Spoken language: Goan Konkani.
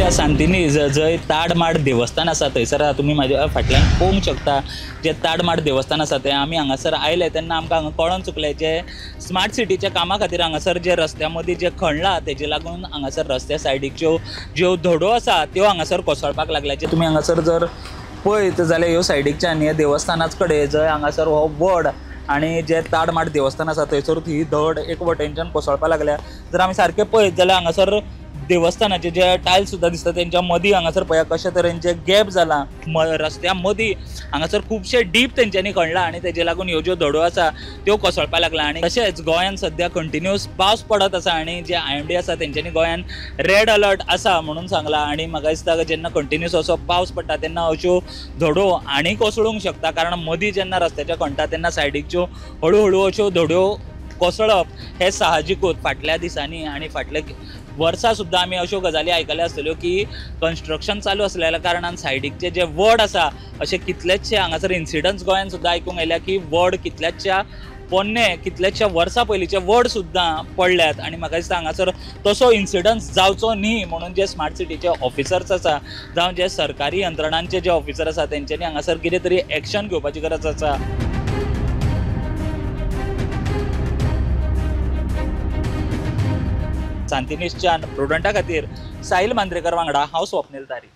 सध्या सांतिनेज जंय ताडमाड देवस्थान आसा थंयसर तुमी म्हाज्या फाटल्यान पळोवंक शकता. जे ताडमाड देवस्थान आसा तें आमी हांगासर आयले तेन्ना आमकां हांगा कळोन चुकलें जे स्मार्ट सिटीच्या कामा खातीर हांगासर जे रस्त्या मदीं जे खणलां तेजे लागून हांगासर रस्त्या सायडीच्यो ज्यो धडो आसा त्यो हांगासर कोसळपाक लागल्या. जे तुमी हांगासर जर पळयत जाल्यार ह्यो सायडीकच्यान ह्या देवस्थानाच कडेन जंय हांगासर हो वड आनी जे ताडमाड देवस्थान आसा थंयसर ही धड एक वटेनच्यान कोसळपाक लागल्या. जर आमी सारकें पळयत जाल्यार हांगासर देवस्थानाचे जे टायल्स सुद्दां दिसता तेंच्या मदीं हांगासर पळया कशे तरेन जे गॅप जाला रस्त्या मदीं हांगासर खुबशे डीप तेंच्यांनी खणला आनी तेजे लागून ह्यो ज्यो धडो आसा त्यो कोसळपाक लागला. आनी तशेंच गोंयांत सद्या कंटिन्युअस पावस पडत आसा आनी जे IMD आसा तेंच्यांनी गोंयांत रेड अलर्ट आसा म्हणून सांगला. आनी म्हाका दिसता जेन्ना कंटिन्युअस असो पावस पडटा तेन्ना अश्यो धडो आनी कोसळूंक शकता, कारण मदीं जेन्ना रस्त्याच्या खणटा तेन्ना सायडीकच्यो हळू हळू अश्यो धड्यो कोसळप हे साहजिकूच. फाटल्या दिसांनी आनी फाटल्या वर्सां सुद्दां आमी अश्यो गजाली आयकल्या आसतल्यो की कन्स्ट्रक्शन चालू आसलेल्या कारणान सायडीकचे जे वड आसा अशे कितलेचशे हांगासर इन्सिडंट्स गोंयान सुद्दां आयकूंक आयल्या की वड कितल्याचशा पोन्ने कितल्याशा वर्सां पयलींचे वड सुद्दां पडल्यात. आनी म्हाका दिसता हांगासर तसो इन्सिडंट्स जावचो न्ही म्हणून जे स्मार्ट सिटीचे ऑफिसर्स आसा जावं जे सरकारी यंत्रणांचे जे ऑफिसर आसा तेंच्यांनी हांगासर कितें तरी एक्शन घेवपाची गरज आसा. सांतिनेजच्यान प्रुडंटा खातीर साहिल मांद्रेकर वांगडा हांव स्वप्नील तारी.